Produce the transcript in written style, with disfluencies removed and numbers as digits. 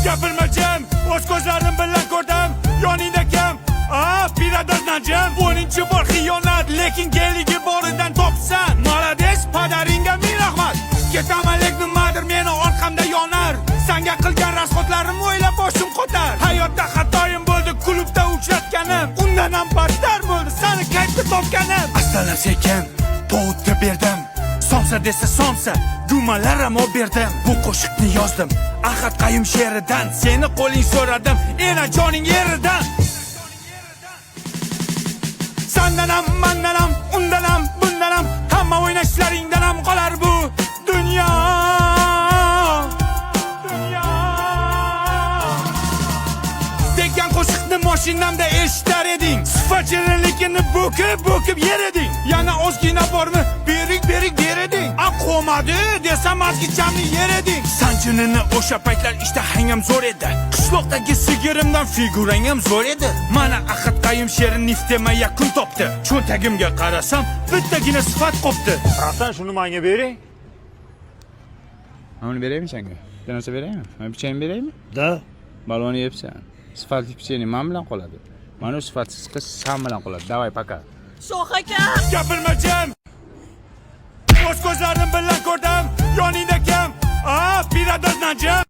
Gapirma jim, o'z ko'zlarim bilan ko'rdim. Yoningda kim? A, пидорас jim. 10-bor xiyonat, lekin geligi boridan topsan. Молодец, padaringga ming rahmat. Ketaman, lekin nimadir meni orqamda yonar. Sanga qilgan расход larim o'ylab boshim qotar. Hayotda xatoyim bo'ldi, klubda uchratganim. Undan ham battar bo'ldi sani kayfda topganim. Astalam sekin повод ga berdim. Somsa desa somsa, gumalar ham olib berdim. Bu qo'shiqni yozdim Ahad Qayum she'ridan. Seni qo'ling so'radim, enajoning yeridan. Sandan ham, mandan ham, undan ham, bundan ham, hamma o'ynashlaringdan ham qolar bu dunyo. Dunyo. Degan qo'shiqni mashinamda eshitar eding. Sifat shirinligini bo'kib bo'kib yer eding. Yana ozgina bormi, berik berik der eding. A, qo'madi desam, ozgichamni yer eding. Sanjinini o'sha paytlar ishtahang ham zo'r edi. Qishloqdagi sigirimdan figurang ham zo'r edi. Mana Ahad Qayum she'ri niftema yakun topdi. Cho'ntagimga qarasam, bittagina sifat qopti. Братан, shuni menga bering. Mana buni beraymi senga? Bitta narsa beraymi? Mana pechenye beraymi? Да. Baloni yebsan. Sifatli pechenye man bilan qoladi. Mana u sifatsiz qiz san bilan qoladi. Давай, пока. Shoh aka! Gapirma jim. O'z ko'zlarim bilan ko'rdim. Yoningda kim? A, пидорас jim.